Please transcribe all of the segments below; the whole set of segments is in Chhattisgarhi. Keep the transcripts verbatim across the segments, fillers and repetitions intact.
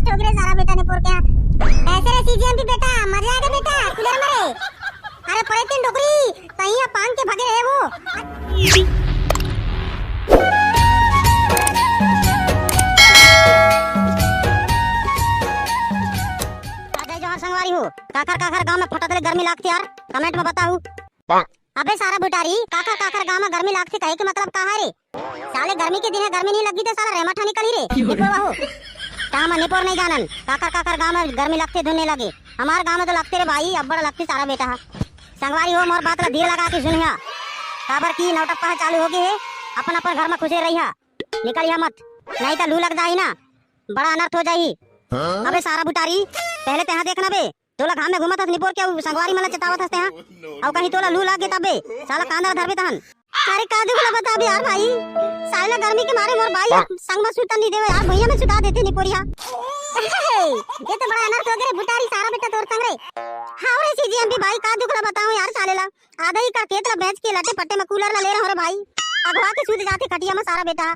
ठोकरे सारा बेटा निपोर के। कैसे रे सीजीएमपी बेटा, मजा आ गया बेटा, कूलर में रे। अरे परे तीन डोकरी, तहिया पांग के भगे रहे वो। जय जोहार संगवारी हो। काखर काखर गांव में फटत ले गर्मी लागथे यार, कमेंट में बताहू। अबे सारा भुटारी, काखर काखर गांव में गर्मी लागथे कहे के मतलब का है रे? साले गर्मी के दिन है, गर्मी नहीं लगी तो साला रेमा ठा निकली रे। निपोर वाहो। कहाँ मैं निपोर नहीं जानन, काखर काखर गांव में गर्मी लगथे धुन नहीं लगे। हमार गांव में तो लगथे रे भाई, अब्बड़ लगथे सारा बेटा हा। संगवारी हो, मोर बात ला धीर लगा के सुनिहा, काबर की नौटप्पा हा चालू हो गए है। अपन अपन घर में खुशे रहिहा, निकलिहा मत, नहीं तो लू लग जाही ना, बड़ा अनर्थ हो जाही। अबे सारा भुटारी, पहले तेहा देखना बे, तोला घाम में घूमत हस निपोर के, अउ संगवारी मन ला चेतावत हस तेहा। अउ कहीं तोला लू लाग गे तबे, साला कांदा ला धरबे तहन। अरे का दुख ला बताबे यार भाई, साले गर्मी के मारे मोर बाई संग में सुतन नहीं देवे यार, भुइयां में सुता देथे निपोरिया। ये तो बड़ा अनर्थ हो गया रे भुटारी, सारा बेटा तोर संग रे। हाँ रे सीजीएमपी भाई, का दुख ला बताऊं यार साले ला, आधा एकड़ खेत ला बेच के लटे पट्टे में कूलर ला ले रहो रे भाई, अघवा के सूत जाथे खटिया में सारा बेटा।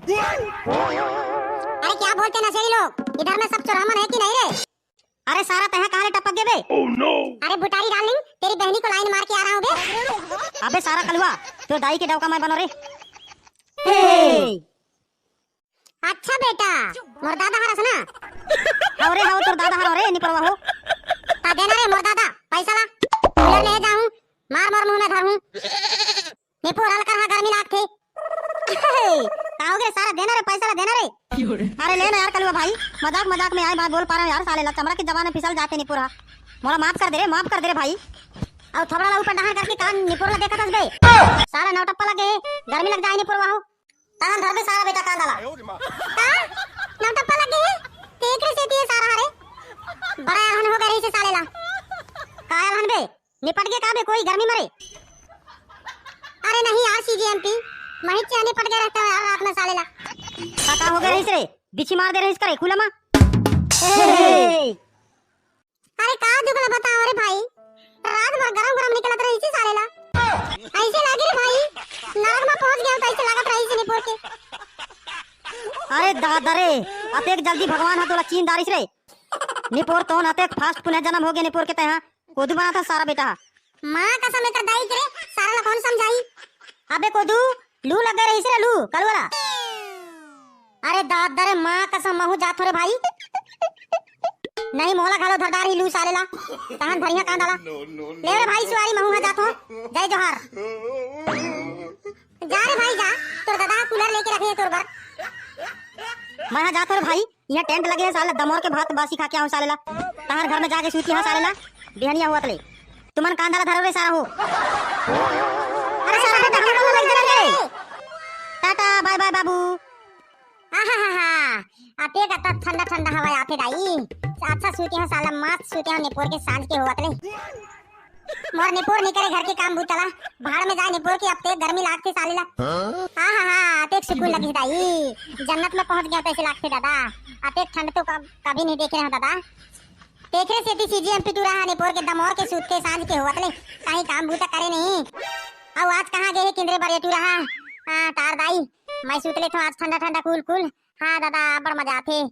अरे क्या बोलते नशेड़ी लोग, इधर में सब चोरामन है कि नहीं रे? अरे सारा, तैं कहाँ ले टपक गे बे? अरे भुटारी डार्लिंग, तेरी बहनी को लाइन मार के आ रहा हूँ बे। अबे सारा कलुआ, तोर दाई के डौका मैं बनो रे। हे! अच्छा बेटा, मोर दादा हरस ना? हव रे हव, तोर दादा हरव रे, निपोरवा हो। ता देना रे मोर दादा, पैसा ला। कूलर ले जाहूँ, मार मोर मुंह में धरहूँ। निपोर हल्का हा गर्मी लागथे। का हो गे सारा, देना रे पैसा ला, देना रे। अरे ले ना यार कलुआ भाई, मजाक मजाक में आए बात बोल पा रहा हूँ यार, साले ला चमड़ा के जबान में फिसल जाथे निपोर हा। मोला माफ कर दे रे, माफ कर दे रे भाई। अउ थोबड़ा ला ऊपर डहार करके कान निपोर ला देखत हस बे। सारा नौटप्पा लगे हे, गर्मी लग जाए निपोरवा हो। तहन धर बे सारा बेटा कांदा ला। का? नौटप्पा लगे हे? तेकरे सेती ये सारा हरे। बड़ा अलहन हो गए रहिसे साले ला। का अलहन बे? निपट गे का बे कोई गर्मी मरे? अरे नहीं यार सीजीएमपी, मही चेहनी पट गए रहते हो यार रात में साले ला। का, का हो गए रहिस रे? बिछी मार दे रहिस करे कूला मा। ए! अरे का दुख ला बताओ रे भाई, रात भर गरम गरम निकलत रहिस साले ला। ऐसे लागे रे भाई, नरक में पहुंच गया तो ऐसे लागत रहिस निपोर के। अरे दादा रे, अतेक जल्दी भगवान हा तोला चीन डारिस रे। निपोर तोन अतेक फास्ट पुनः जन्म हो गया निपोर के तैहा। कोदू बना था सारा बेटा हा। माँ कसम एकर दाई के रे, सारा ला कौन समझाई? अबे कोदू, लू लग गए रहिस रे लू, कलुआ ला। अरे दादा रे, माँ कसम महू जात हो रे भाई। नहीं मोला घलो धर डारही लू साले ला। तहन धरिया कांदा ला। ले रे भाई सुवारी महू हा जात हो। जय जोहार। जा रे भाई जा, तोर दादा कूलर लेके रखे हे तोर बर। मैं हा जात हो रे भाई, यहाँ टेंट लगे हे साला, दमोर के भात बासी खा के आऊँ साले ला। तहार घर में जाके सूती हाँ साले ला, बिहनिया हुआ तले। तुमन कांदा ला धरो रे सारा हो। अरे सारा बेटा, हम लोग लग जरा रे। टाटा, बाय बाय बाबू। आहाहाहा, अतेक अतक ठंडा ठंडा हवा आथे दाई। अच्छा सूते हो साला, मस्त सूते हो निपोर के सांझ के होवत ले। मोर निपोर नहीं करे घर के काम बूता ला। भाड़ में जाए निपोर के, अतेक गर्मी लागथे साले ला। हाँ? आहाहा, अतेक सुकून लगे दाई। जन्नत में पहुंच गया तैसे लागथे दादा। अतेक ठंड तो कब, कभी नहीं देखे रहे दादा। तेकरे सेती सीजीएमपी टूरा हा निपोर के दमोर के सूतथे सांझ के होवत ले। कहीं काम बूता करे नहीं। अउ आज कहाँ गए हे किंदरे बर ये टूरा हा? हाँ, तार दाई। मैं सूत लेथों आज ठंडा ठंडा कूल कूल। हाँ दादा, बड़ मजा आथे।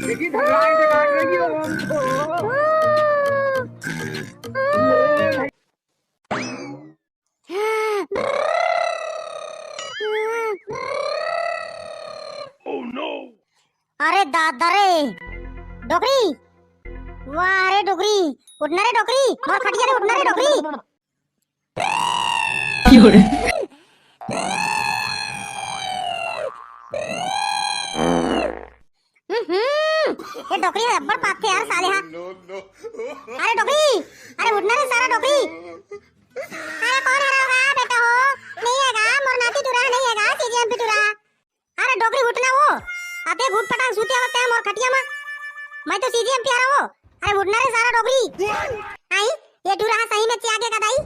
देखी भगवान से काट रही हो। अरे दादा रे, डोकरी, वाह रे डोकरी, उठना रे डोकरी, मोर खटिया रे, उठना रे डोकरी। हम्म, ये डोकरी है, अब्बड़ पाथे यार साले हा। अरे डोकरी, अरे उठना रे सारा डोकरी। अरे कौन हरा होगा बेटा हो? नहीं हैगा, मोर नाती टूरा नहीं हैगा, सीजीएमपी टूरा। अरे डोकरी उठना वो, अतेक उठ पटांग सूते आवत है मोर खटिया मा। मैं तो सीजीएमपी हरा वो। अरे उठना रे सारा डोकरी। आई, ये टूरा सही में चिया के कदाई।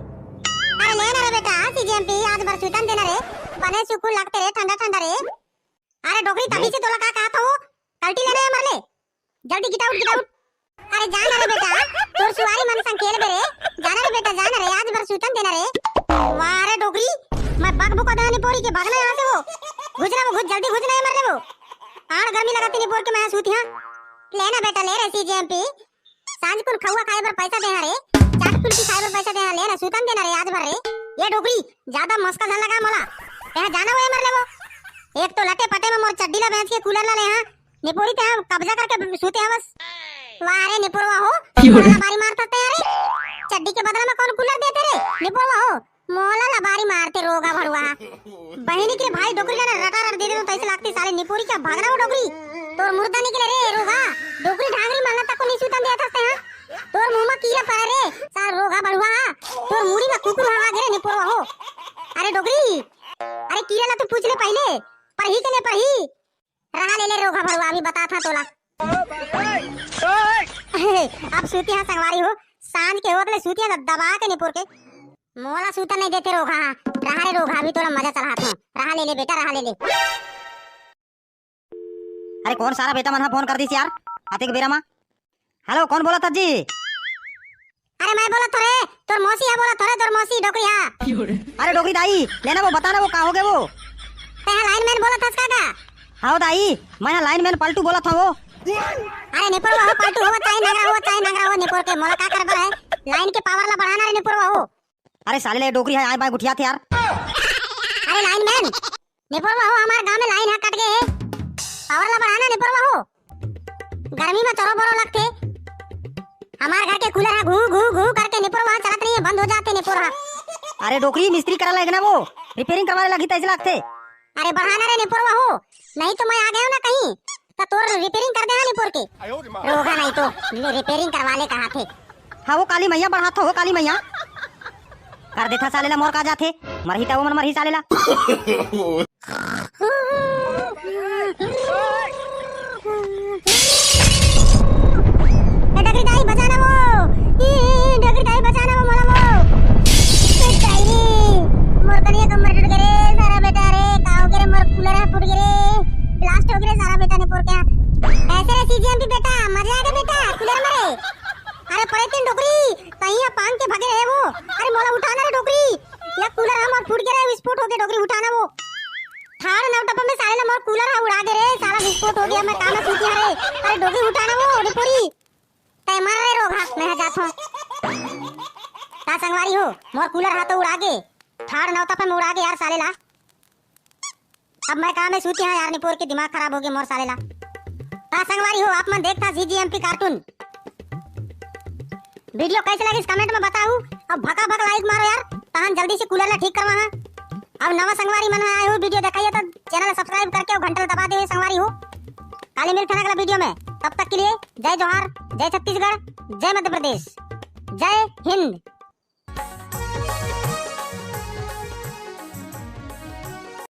अरे ले ना रे बेटा, सीजीएमपी आज बर सूतन देना रे। बने सुकून लगते रे, ठंडा ठंडा रे। अरे डोकरी, तभी से तोला का कहा था वो? कल्टी लेना है मर ले। जल्दी get out, get out। अरे जा ना रे बेटा, तोर सुवारी मन संग खेल बे रे। जा ना रे बेटा, जा ना रे, आज बर सूतन देना रे। वाह रे डोकरी, मैं बक बुका देना निपोरी के, भागना यहाँ से वो। घुस ना वो, घुस, जल्दी घुस ना ये मर ले वो। काड़ गर्मी लगाते निपोर के मैं सूती हाँ। ले ना बेटा, ले रे सीजीएमपी। सांझ कुन खउआ खाए बर पैसा दे रे, चाट कुल्फी खाए बर पैसा दे, ले ना, सूतन देना रे आज भर रे। ये डोकरी, ज्यादा मस्का झन लगा मोला। तेहा जाना वो मर ले वो। एक तो लटे पटे में मोर चड्डी ला बेच के कूलर ला ले हाँ। निपोरी तेहा कब्जा करके सूते हवस। वाह रे निपोरवा हो, क्यों रे? मोला लबारी मारता तेहा रे। चड्डी के बदला में कौन कूलर देते रे? निपोरवा हो, मोला लबारी मारते रोगा भड़ुआ। बहिनी के भाई डोकरी ला ना रटा रट दे दे तो ऐसे लागते साले निपोरी क्या भागना वो डोकरी। तोर मुर्दा निकले रे रोगा, डोकरी ढांगरी मारना तक को नहीं सूतन देता तेहा। तोर मुंह में कीड़ा पड़ा रे, सार रोगा भड़ुआ। तोर मुड़ी में कुकुर हवा गिरे निपोरवा हो। अरे डोकरी, अरे कीड़ा ला तू पूछ ले पहले, परही के ले परही। रहा ले ले रोगा भड़ुआ, अभी बता था तोला। अब सूती हाँ संगवारी हो, सांझ के होत ले सूती हाँ दबा के निपोर के। मोला सूता नहीं देते रोगा, रहा रे रोगा, अभी तोला मजा चला था। रहा ले ले बेटा, रहा ले ले। अरे कौन सारा बेटा मन हा फोन कर दीस यार, अतेक बेरा मा। हेलो, कौन बोलत हस जी? अरे मैं बोलत हो रे, तोर मौसी हा बोलत हो रे, तोर मौसी डोकरी हा। अरे डोकरी दाई, लेना वो बता ना वो का हो गए वो। ते हा लाइनमैन बोलत हस का का? हाव दाई, मैं हा लाइनमैन पलटू बोलत हूँ वो। अरे निपोर वो पलटू हो चाहे नंगरा हो, चाहे नंगरा हो निपोर के, मोला का करबा है? लाइन के पावर ला बढ़ाना रे निपोर वो। अरे साले ले डोकरी हा, आए बाय गुठिया थे यार। अरे लाइनमैन, निपोरवा हो, हमार गांव में लाइन हा कट गए हे, पावर ला बढ़ाना निपोरवा हो। गर्मी में चोरो बोरो लगथे, हमार घर के कूलर हा घू घू घू करके निपोरवा चलत नहीं है, बंद हो जाते निपोर हा। अरे डोकरी मिस्त्री करा लगना वो, रिपेयरिंग करवाने लगी तैसे लगथे। अरे बढ़ाना रे निपोरवा हो, नहीं तो मैं आ गया हूँ ना कहीं, तो तोर रिपेयरिंग कर देना निपोर के। रोगा नहीं तो रिपेयरिंग करवा ले कहा थे। हाँ वो काली मैया बढ़ात हो, वो काली मैया। कर देथा साले ला, मोर का जाथे, मरही त वो मन मरही साले ला। ए डगरी दाई बचाना वो, ई, ई, ई, डगरी दाई बचाना वो, मोला वो। ए दाई रे, मोर कनिया कमर टूट गे रे, सारा बेटा रे, का हो गे रे, मोर कूलर हा फूट गे रे, ब्लास्ट हो गे रे, सारा बेटा निपोर के। ऐसे रे सीजीएमपी बेटा, मर जाएगा बेटा, कूलर मरे। अरे परे तीन डोकरी, कहीं या पांग के भागे रहे वो। अरे मोला उठाना रे डोकरी, या कूलर हा मोर फूट गे रे, विस्फोट हो गे डोकरी, उठाना वो। ठाड़ नौ टप्पा में साले ला मोर कूलर हा उड़ा गे रे, साला विस्फोट हो गया, मैं कामा सूती हा रे। अरे डोकरी उठाना वो, अरे पूरी। तय मर रे रोगा, मैं हा जात हूँ। का संगवारी हो, मोर कूलर हा तो उड़ा गे। ठाड़ नौ टप्पा में उड़ा गे यार साले ला। अब मैं कहा मैं सूती हाँ यार, निपोर के दिमाग खराब हो गए मोर साले ला। हाँ संगवारी हो, आप मन देखता सीजीएमपी कार्टून। वीडियो कैसे लगी कमेंट में बताओ, अब भका भक लाइक मारो यार, तहन जल्दी से कूलर ला ठीक करवा हाँ। अब नवा संगवारी मन आए हो, वीडियो दिखाइए तो चैनल सब्सक्राइब करके और घंटा दबा दे संगवारी हो। काली मिलते हैं अगला वीडियो में, तब तक के लिए जय जोहार, जय छत्तीसगढ़, जय मध्य प्रदेश, जय हिंद।